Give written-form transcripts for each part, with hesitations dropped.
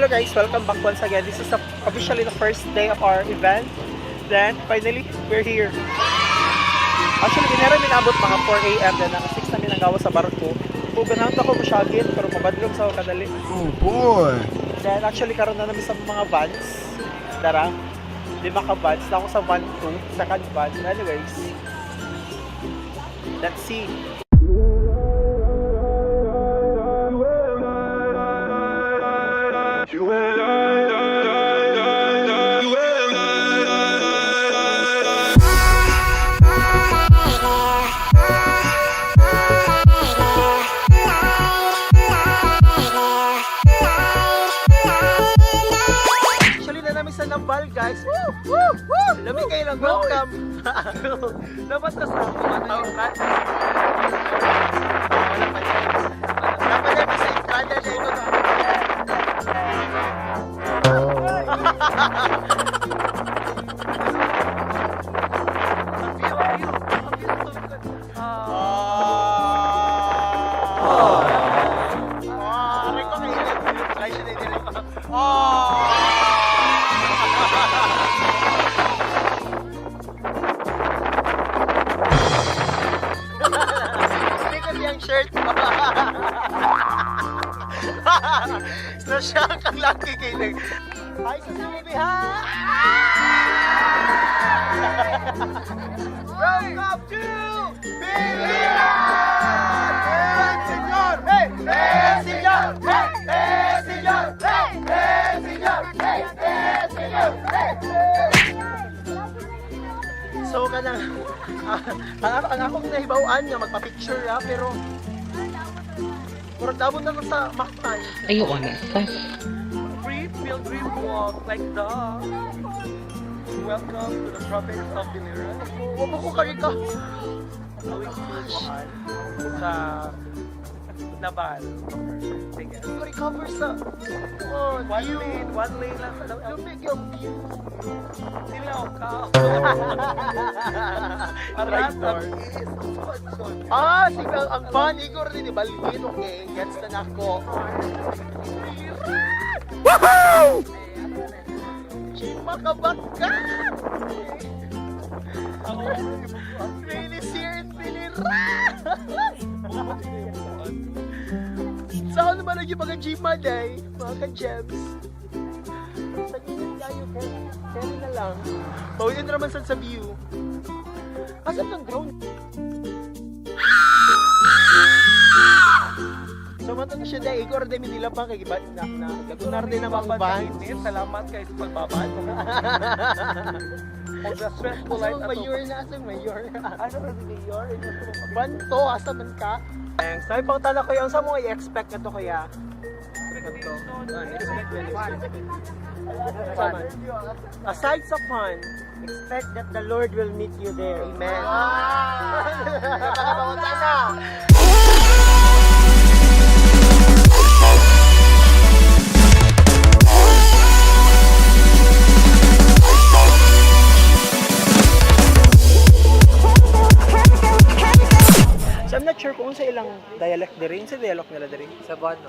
Hello guys, welcome back once again. This is officially the first day of our event. Then, finally, we're here. Actually, ginera minabot mga 4 a.m. Then, naka 6 namin ang gawa sa barko. Kung ganahan ako masyagin, pero mabadlong sa ako kadali. Oh boy. Then, actually, karon na namin sa mga vans. Dara, lima ka vans. Na ako sa van 2, second van. Anyways, let's see. Actually, na namin sa Naval, guys. Woo! Woo! Woo! Lami kayo lang. Welcome! Dapat na sa ano yung rat. Wala pa niya. Dapat namin sa entrada na ito na. Ang view, ang view. Ang view sa likod. Ah, aray ko kayo. Try siya na din. Ah! Hindi kasi ang shirt mo. So siya ang lucky kilig. Hi sa Subi, ha! Welcome to Pilipinas! Hey, senyor! Hey, hey, senyor! Hey, hey, senyor! Hey, hey, senyor! Hey, hey, senyor! Hey, hey! So kanang ang akong nahibaw-an nga magpa-picture ra pero murag dapat na lang sa Mactan. Ayoko na. Free pilgrim walk like the Welcome to the province of Biliran. Wa mo ko kari ka. Going to sa Naval. Sige. Recover sa oh, One view. lane, one lane lang sa Lumig yung view. Silaw ka. Arat Traitor. Ah, sige, ang fun. Igor din, di ba? Balhin, okay. Gets na nako. Woohoo! Chima ka ba ka? Really here in Biliran! Saan naman lagi mga Gima day? Mga ka-gems. Sa gilid tayo, carry na lang. Bawin na naman sa view. Asan tong drone? So mato na siya dahil igor din nila pa kay iba na na gagunar din ang mga van. Salamat kayo sa pagbabad. O the stressful Asa life man mayor na asa mayor. Ano ba si Mayor? Banto asa man ka? Thanks. Sabi pang tala ko yung sa mo i-expect na to kaya. Fun. Aside sa fun, Expect that the Lord will meet you there. amen. Na. So I'm not sure kung sa ilang dialect diri, sa dialect nila diri. Cebuano.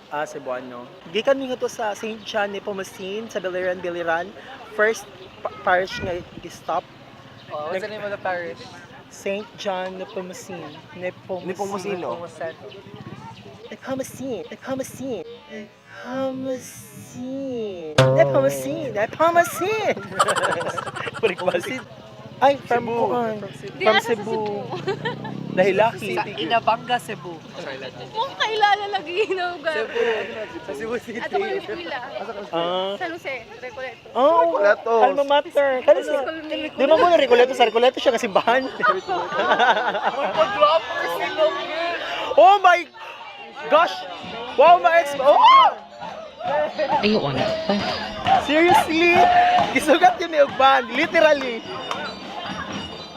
Ah, Cebuano. Gikan mi nga to sa St. John Nepomucene sa Biliran, Biliran. First parish nga gi-stop, Oh, what's the name of the parish? St. John Nepomucene. Nepomucene. Nepomuceno. Nepomucene. Nepomucene. Nepomucene. Nepomucene. Nepomucene. Balik-balik. Ay, from Cebu. Kuan. Di From asa sa Cebu. Dahilaki. Sa Inabanga, Cebu. Kung kailala lagi no ga. Cebu. Sa Cebu City. Ato ko yung eskwela. Ah. Sa Jose, Recoleto. Oh, Recoletos. Alma mater. Kano sa Schoolmate. Di ba mo na Recoletos? Sa Recoletos siya kasimbahan. Oh my gosh! Wow, my ex... Oh! Ayoko na. Seriously? Gisugat yun ni Ugban. Literally.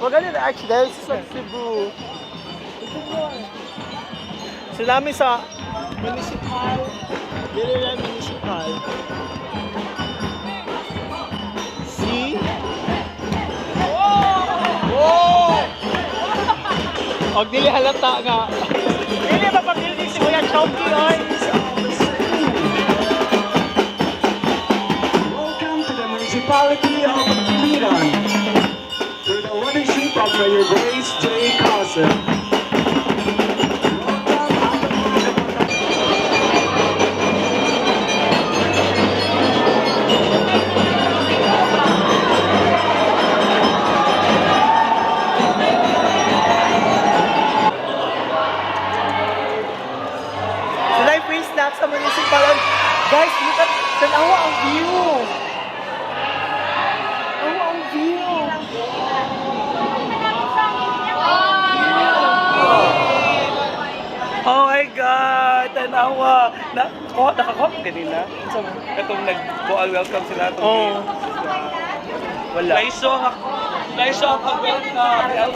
Wag ganun actually. This is sa Cebu. So namin sa municipal, Biliran Municipal. See? Oh! Og dili halata nga. Dili ba pag si Kuya Chonky oy? Municipality of Biliran, through the leadership of Mayor Grace J. Carson. Welcome. So na free snacks sa municipal. Guys, look at tanawa ang view. Tanawa ang view. Oh my God! Tanawa! Na, ko, nakakuha ko kanina. Katong nag-call welcome sila. Itong Oh. Wala. Naiso ang naiso ang pag-welcome.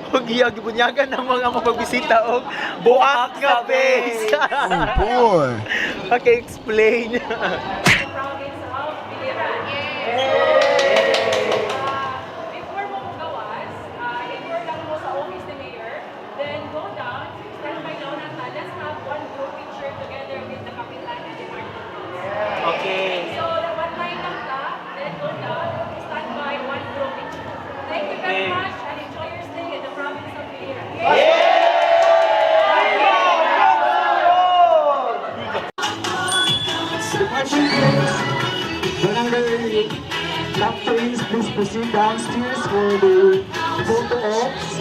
Ug iya gibunyagan ng mga mapagbisita og buak nga face. Oh boy! Okay, explain. Province of Biliran. Before mo gawas, i-tour lang mo sa office ni Mayor, then go down, stand by down at let's have one group picture together with the Kapitan and the Marcos. Okay. So, the one line lang ta, then go down, stand by one group picture. Thank you very much and enjoy your stay in the province of Biliran. Departure gates, barangay captains, please proceed downstairs for the photo ops.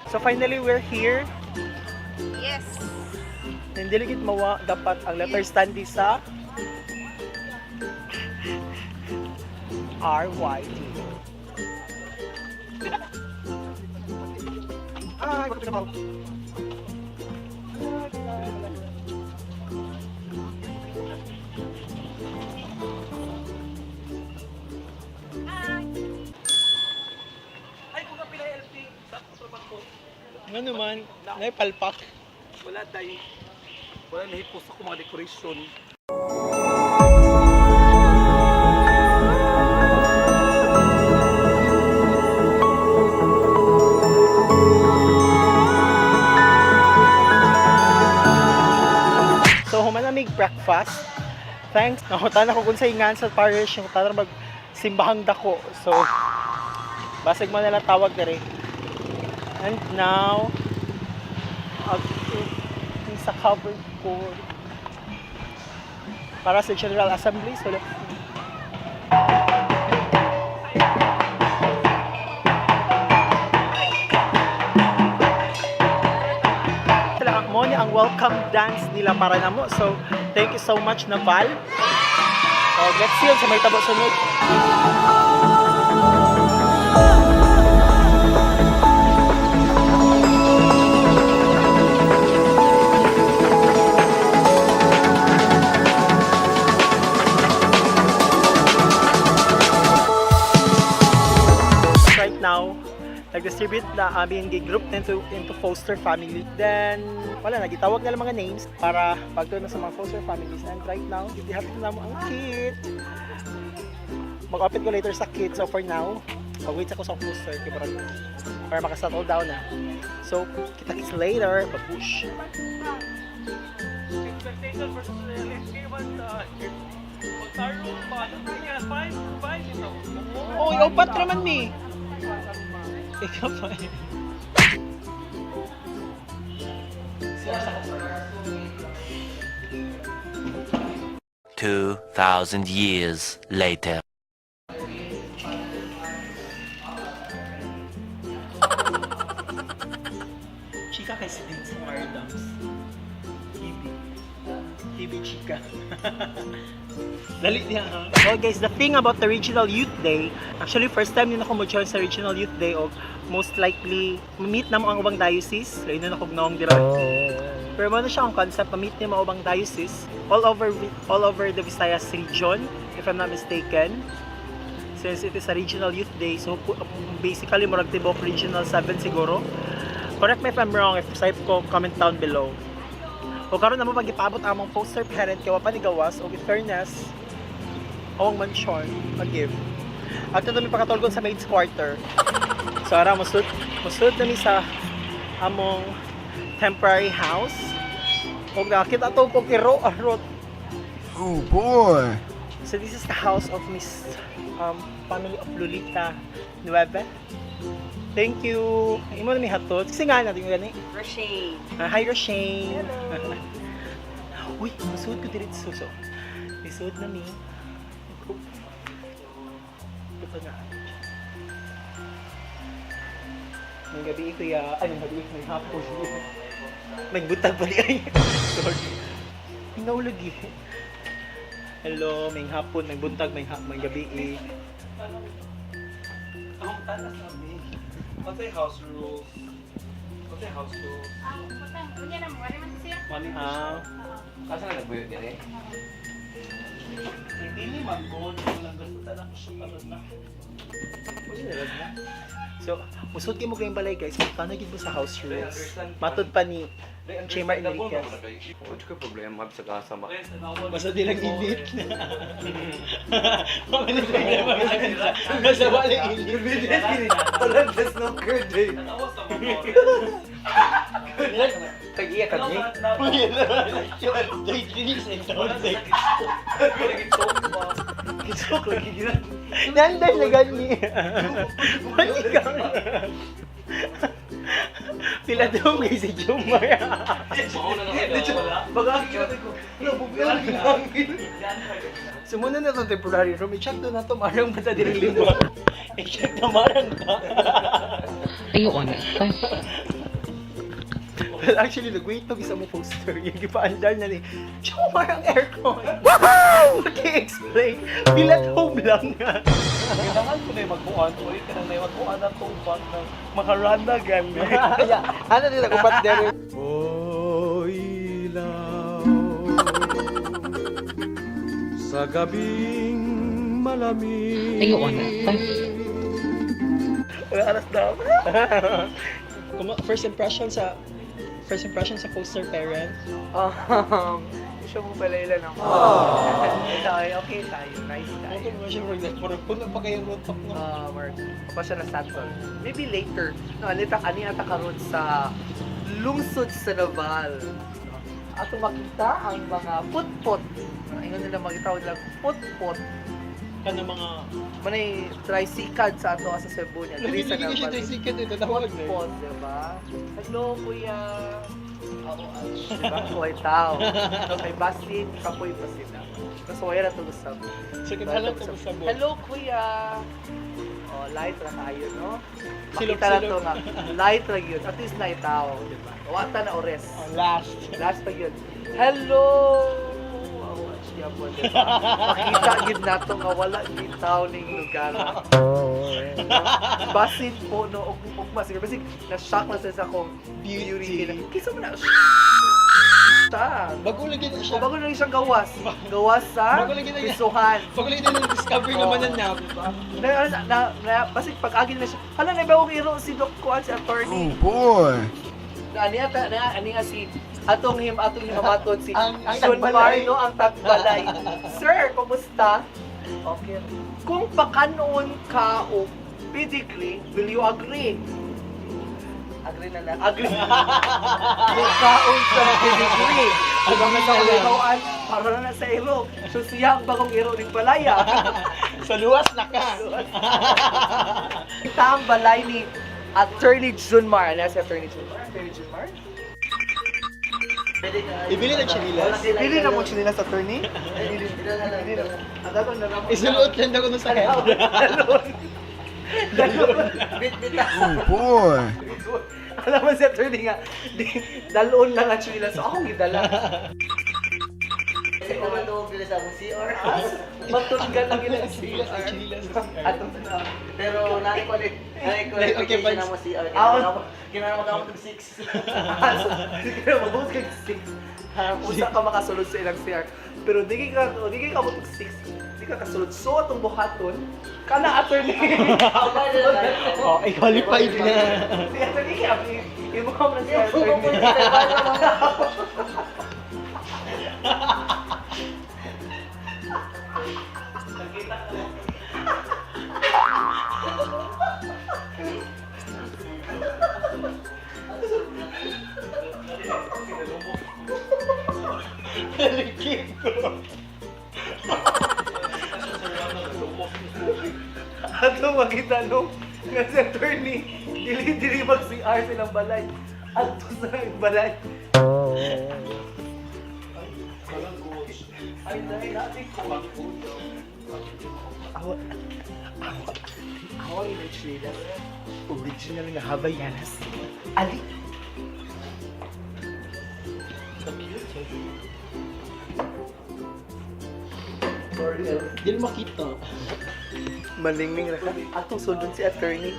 So finally we're here. Yes. Hindi ligit mawa dapat ang letter standee sa R Y T. Ay, bakit na Ay, kung kapila LP, sa trabaho ko. Nga naman, naipalpak. Wala tayo. Wala nahipos ako mga decoration. So human na mig breakfast. Thanks. Nahutan ako kung sa ingan sa parish yung tanan mag simbahang dako. So basig mo nila tawag dere. And now ag sa covered court para sa General Assembly. So let's see. Sila mo ni ang welcome dance nila para namo. So, thank you so much, Naval. So, let's see sa may tabo sunod. Right now, nag-distribute na aming group into foster family. Then, wala, nagitawag na lang mga names para pagtuon na sa mga foster families. And right now, gihapit na mo ang kit. Mag-open ko later sa kit. So for now, mag-wait ako sa foster kay para makasettle down na. So, kita-kits later. Babush! Expectation versus reality. What the? Magtaro pa. Ano kaya? Five, five ito. Oh, ikaw pat raman mi. Ikaw pa eh. 2,000 years later. Chika kay si Dean sa Maridams. Hibi. Hibi chika. Dali niya ha. Well guys, the thing about the Regional Youth Day, actually first time din ako mo-join sa Regional Youth Day og most likely meet na mo ang ubang diocese. Lain na akong noong dira. Pero mo na siya ang concept, ma-meet niya mga ubang diocese all over the Visayas region, if I'm not mistaken. Since it is a Regional Youth Day, so basically murag tibok Regional 7 siguro. Correct me if I'm wrong, if type ko, comment down below. O karon namo pag-ipabot among poster parent kay wa pa ni gawas og in fairness awang mansion mag-give. At ito mi pakatulgon sa maid's quarter. So ara musud na mi sa among temporary house. Og nakita to kog iro arot. Oh boy! So this is the house of Miss family of Lolita Nueve. Thank you. Imo na mi hatod. Kasi nga natin yung gani. Roshane. Ah, hi Roshane. Uy, masuod ko diretso. So, masuod na mi. Ito na. May gabi kuya. Ay, may gabi. May hapon. May butag pala ay. Sorry. Hingaw lagi. Hello, may hapon, may buntag, may gabi eh. Ang tanas namin. What's the house rules? What's the house rules? Money. Ah, Asa na nagbuyo dire? Hindi ni man gold. Walang gusto tanak ko siya karon na. So, musud kay mo kayong balay guys, paano gid mo sa house rules? Matod pa ni Chamar Enriquez. Wala ko problema sa kasa ma. Basta di lang init. Wala problema. Basta wala init. Wala na snooker day. Tanawa sa mga Tag-iya ka ni. Kisok lagi gina. Nanday na gani. Mali ka. Pila daw may si Jomar. Baka kita ko. Nabubuyan ang hangin. So muna na itong temporary room. I-check doon na ito. Marang ba sa dirilim mo? I-check na marang ka. Ayun. Well, actually, nag-wait to isa mo poster. Yung ipaandar na ni, Jomar ang aircon. Woohoo! Maki-explain. Feel at home lang. Kailangan ko na yung magbuan. Uy, kanang na yung magbuan ang tubag ng makaranda gani. Yeah. Ano nila upat dere? Oh, ilaw sa gabing malamig. Ayun. Wala alas na. First impression sa poster parent. Siya mo pala ilan ako. Okay, okay tayo. Nice tayo. Okay mo siya murag puno pa kayo rotok no. Work. Pa siya na satchel. Maybe later. No, alita ani ata karon sa lungsod sa Naval. No? Ato makita ang mga putpot. Ingon nila makita nila putpot. Kana mga Manay tricycle sa ato sa Cebu niya. Diri sa Lagi siya Naval. tricycle ito tawag na. Putpot, diba? Hello, kuya. Oo, diba? Kuya tao. Kay Basin, kapoy pa sila. Tapos wala na tulog sa So kadala to sa bo. Hello, kuya! Oh, light ra kayo, no? Silok, Makita lang silok. to nga. Light ra yun. At least light tao, di ba? Wata na ores. Oh, last. Last pa yun. Hello! Oh, siya po, di ba? Makita gid nato nga wala gid tao ning lugar. Basin po no og ugma siguro basig na-shock na sila sa akong beauty. Beauty. Kinsa man na siya. Bago lagi na O siya. bago na rin siyang gawas. Gawas sa Bago lagi na niya. pisuhan. Bago lagi na discover naman ng nap. Na, na, na, na, basig pag-agi na siya, hala na ba akong iro si Doc Kuan, si attorney. Oh boy! Na, ani ata, na, ani nga si, atong himamatod si Ang Sean tagbalay. Marno, ang tagbalay. Sir, kumusta? Okay. Kung pakanoon ka o pedigree, will you agree? Agree na lang. Agree. Mukaon sa pedigree. Ang mga sa ulihawan, para na sa iro. So siya ang bagong iro ng palaya. Sa luwas na ka. Kita ang balay ni Attorney Junmar. Ano si Attorney Junmar? Attorney Junmar? Ibili ng chinilas. Pili na mo sila sa attorney? Pili na. Ang datong na naman. Isuot lang ako sa head. Dalon. Oh boy! Alam mo si attorney nga, dalon lang ang chila. So akong gidala. Matulgan lang ilang Chinilas, CR. chinilas. Atong na. Pero nari ko ulit, nari ko Like, okay, reputation Vance. na mo CR. Ah, Kinara mo tug 6. Sige na, mabuhos kag 6. Usa ka makasulod sa ilang CR. Pero di ka mo tug 6. Di ka kasulod. So atong buhaton, kana attorney. Oh, ay qualified na. Si attorney kay abi, imo ka man si attorney. Ato makita no nga si attorney dili dili mag CR silang balay. Adto sa balay. Ay, dahil natin ko Awa, awa, awa image nila. Original nga Havayanas. Ali. So cute. Sorry, Di makita. Malingning ra ka. Atong sundon si attorney.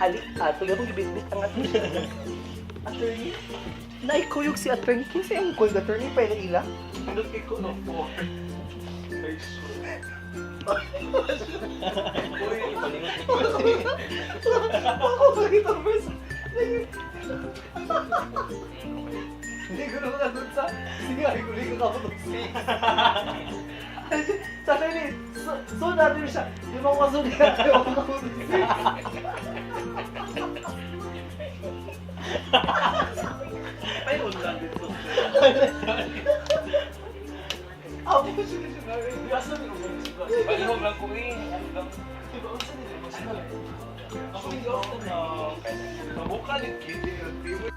Ali, ato yung gibitbit ang attorney. Attorney? Naikuyog si attorney. Kinsa ang kuyog attorney pa ila ila? Ano kay ko no? Ay, Ako makita first. Hindi ko naman alam sa... Sige, ay ko ako ng six. Sa attorney, so natin siya. Di ba ko kasunod natin ako ng six? Ay, lang dito. Ako siya siya. Asa ni Palihog lang ko eh. Diba, unsa nila? Ako yung na. Mabukal yung kiti.